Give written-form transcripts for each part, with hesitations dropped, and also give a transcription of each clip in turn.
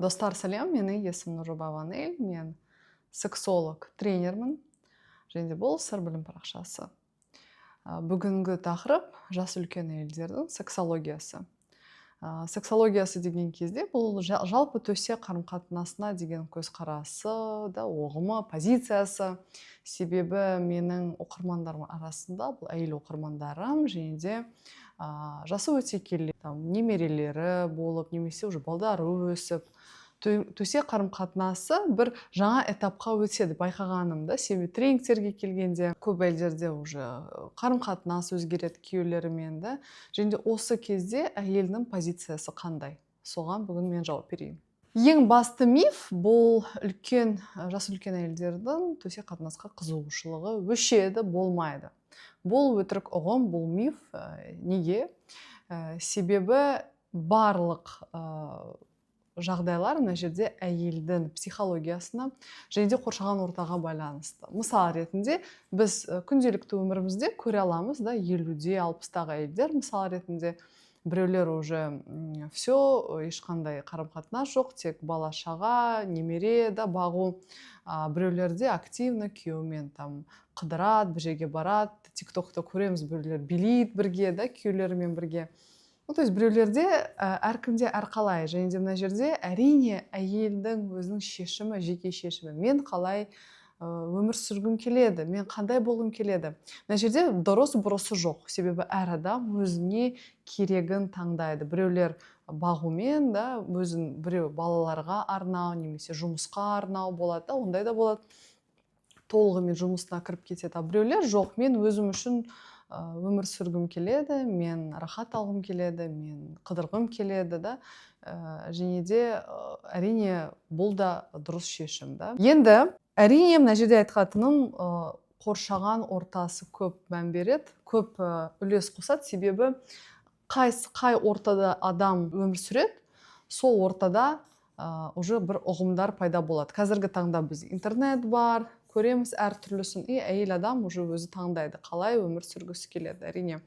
Достар, сәлем! Менің есімім Нұржобаева Анель, мен сексолог тренермін және де бұл «Сыр білім» парақшасы. Бүгінгі тақырып: жас үлкен әйелдердің сексологиясы. Сексологиясы деген кезде, бұл жалпы төсек қарым қатынасына деген көзқарасы да, ұғымы, позициясы. Себебі менің оқырмандарым арасында бұл әйел оқырмандарым және де жасы өте келе, там, немерелері болып немесе уже балдары өсіп, төсек қарым қатынасы бір жаңа этапқа өтеді, байқағаным да. Себебі тренингтерге келгенде көп әйелдерде уже қарым қатынас өзгереді күйеулерімен да. Және де осы кезде әйелдің позициясы қандай, соған бүгін мен жауап берейін. Ең басты миф: бұл үлкен, жасы үлкен әйелдердің төсек қатынасқа қызығушылығы өшеді, болмайды. Бұл өтірік ұғым, бұл миф. Неге? Себебі барлық жағдайлар мына жерде әйелдің психологиясына және де қоршаған ортаға байланысты. Мысал ретінде, біз күнделікті өмірімізде көре аламыз да, 50-де, 60-тағы әйелдер, мысал ретінде, біреулер уже все, ешқандай қарым қатынас жоқ, тек бала шаға, немере да бағу, біреулерде активно күйеуімен там қыдырады, бір жерге барады, Тик Токта көреміз, біреулер билейді бірге да, күйеулерімен бірге. Ну, то есть біреулерде, әркімде әрқалай. Және де мына жерде, әрине, әйелдің өзінің шешімі, жеке шешімі: мен қалай өмір сүргім келеді, мен қандай болғым келеді. Мына жерде дұрыс бұрысы жоқ, себебі әр адам өзіне керегін таңдайды. Біреулер бағумен да өзін, біреу балаларға арнау немесе жұмысқа арнау болады да, ондай да болады, толығымен жұмысына кіріп кетеді. А біреулер: «Жоқ, мен өзім үшін өмір сүргім келеді, мен рахат алғым келеді, мен қыдырғым келеді» да. Және де әрине, бұл да дұрыс шешім да. Енді, әрине, мына жерде айтқатыным, қоршаған ортасы көп мән береді, көп үлес қосады. Себебі қай ортада адам өмір сүреді, сол ортада уже бір ұғымдар пайда болады. Қазіргі таңда біз интернет бар, көреміз әртүрлісін, и әйел адам уже өзі таңдайды, қалай өмір сүргісі келеді, әрине.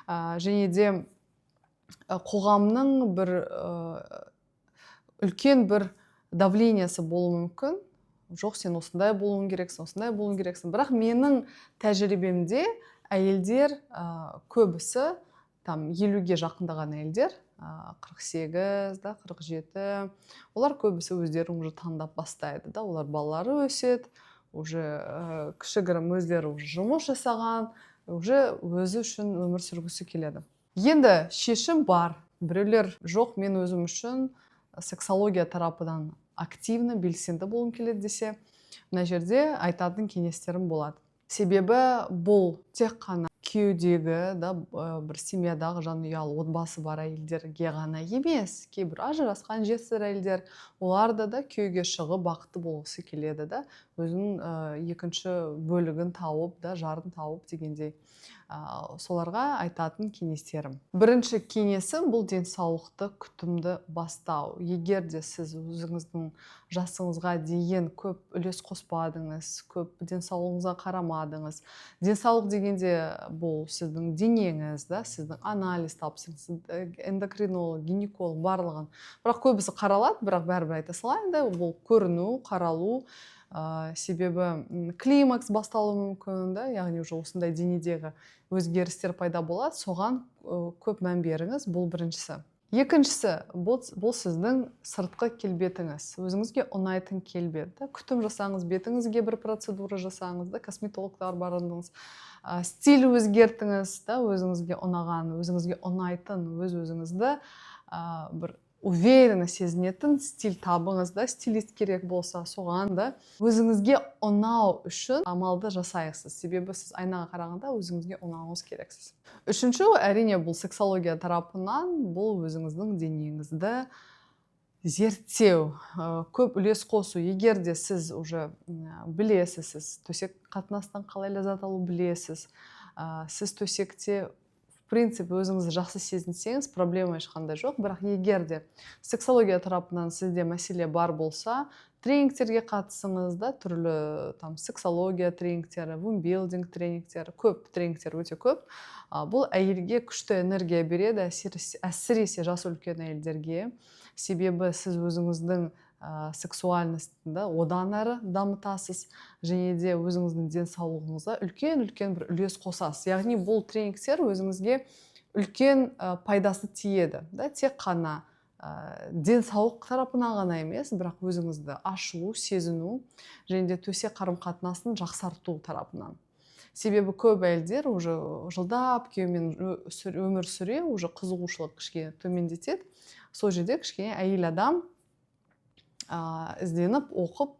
Және де қоғамның бір үлкен бір давлениесі болуы мүмкін: «Жоқ, сен осындай болуың керексің, осындай болуың керексің». Бірақ менің тәжірибемде әйелдер, көбісі, там, 50-ге жақындаған әйелдер, 48 да, 47, олар көбісі өздері уже таңдап бастайды да. Олар балалары өседі уже, кішігірім өздері уже жұмыс жасаған, уже өзі үшін өмір сүргісі келеді. Енді шешім бар. Біреулер: «Жоқ, мен өзім үшін сексология тарапынан активно, белсенді болғым келеді» десе, мына жерде айтатын кеңестерім болады. Себебі бұл тек қана күйеудегі да, бір семьядағы, жанұялы, отбасы бар әйелдерге ғана емес, кейбір ажырасқан, жесір әйелдер, олар да күйеуге шығып, бақытты болғысы келеді да, өзінің екінші бөлігін тауып да, жарын тауып дегендей. Соларға айтатын кеңестерім: бірінші кеңесім — бұл денсаулықты күтімді бастау. Егер де сіз өзіңіздің жасыңызға дейін көп үлес қоспадыңыз, көп денсаулығыңызға қарамадыңыз. Денсаулық дегенде, бұл сіздің денеңіз да, сіздің анализ тапсырыңыз, эндокринолог, гинеколог, барлығын. Бірақ көбісі қаралады, бірақ бәрібір айта салайын да, бұл көріну, қаралу. Себебі климакс басталуы мүмкін да, яғни уже осындай денедегі өзгерістер пайда болады. Соған көп мән беріңіз. Бұл біріншісі. Екіншісі — бұл сіздің сыртқы келбетіңіз, өзіңізге ұнайтын келбет да. Күтім жасаңыз, бетіңізге бір процедура жасаңыз да, косметологтар барыңыз, стиль өзгертіңіз да, өзіңізге ұнаған, өзіңізге ұнайтын, өз өзіңізді бір уверенно сезінетін стиль табыңыз да. Стилист керек болса, соған да, өзіңізге ұнау үшін амалды жасайсыз. Себебі сіз айнаға қарағанда өзіңізге ұнауыңыз керексіз. Үшінші, әрине, бұл сексология тарапынан, бұл өзіңіздің денеңізді зерттеу, көп үлес қосу. Егер де сіз уже білесіз, сіз төсек қатынастан қалай ләззат алу білесіз, сіз төсекте в принципе өзіңізді жақсы сезінсеңіз, проблема ешқандай жоқ. Бірақ егер де сексология тарапынан сізде мәселе бар болса, Тренингтерге қатысыңыз да, түрлі там сексология тренингтері, вумбилдинг тренингтері, көп тренингтер, өте көп. Бұл әйелге күшті энергия береді, әсіресе жас үлкен әйелдерге, себебі сіз өзіңіздің сексуальностьті одан әрі дамытасыз және де өзіңіздің денсаулығыңызға үлкен үлкен бір үлес қосасыз. Яғни бұл тренингтер өзіңізге үлкен пайдасы тиеді да, тек қана денсаулық тарапынан ғана емес, бірақ өзіңізді ашу, сезіну және де төсек қарым қатынасын жақсарту тарапынан. Себебі көп әйелдер уже жылдап күйеуімен өмір сүре, уже қызығушылық кішкене төмендетеді. Сол жерде кішкене әйел адам ізденіп, оқып,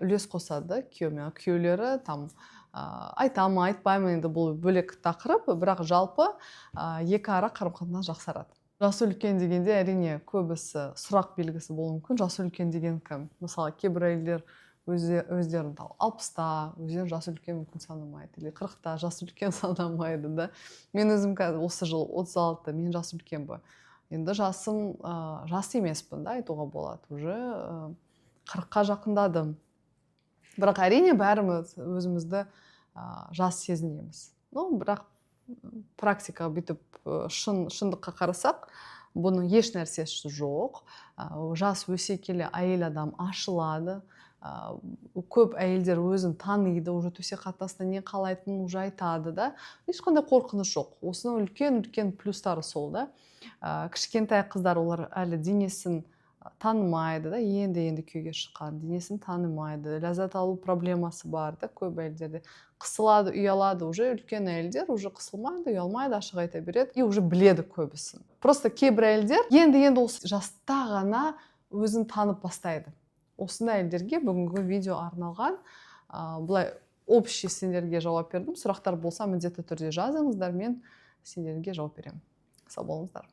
үлес қосады да күйеуімен. Күйеулері там айта ма, айтпай ма, енді бұл бөлек тақырып, бірақ жалпы екі ара қарым қатынас жақсарады. Жасы үлкен дегенде, әрине, көбісі сұрақ белгісі болуы мүмкін: жасы үлкен деген кім? Мысалы, кейбір әйелдер өздерін там 60-та, өздерін жасы үлкен мүмкін санамайды или 40-та жасы үлкен санамайды да. Мен өзім қазір осы жылы 36, мен жасы үлкен бе? Енді жасым жас емеспін да, айтуға болады, уже 40-қа жақындадым. Бірақ, әрине, бәріміз өзімізді жас сезінеміз. Ну, бірақ практика бүйтіп шындыққа қарасақ, бұның еш нәрсесі жоқ. Жас өсе келе әйел адам ашылады. Көп әйелдер өзін таниды, уже төсек қатынасында не қалайтынын уже айтады да, ешқандай қорқыныш жоқ. Осының үлкен үлкен плюстары сол да. Кішкентай қыздар, олар әлі денесін танымайды да, енді енді күйеуге шыққан, денесін танымайды, ләззат алу проблемасы бар да. Көп әйелдерде қысылады, ұялады. Уже үлкен әйелдер уже қысылмайды, ұялмайды, ашық айта береді и уже біледі көбісін. Просто кейбір әйелдер енді енді осы жаста ғана өзін танып бастайды. Осындай әйелдерге бүгінгі видео арналған. Былай общий сендерге жауап бердім. Сұрақтар болса, міндетті түрде жазыңыздар, мен сендерге жауап беремін. Сау болыңыздар.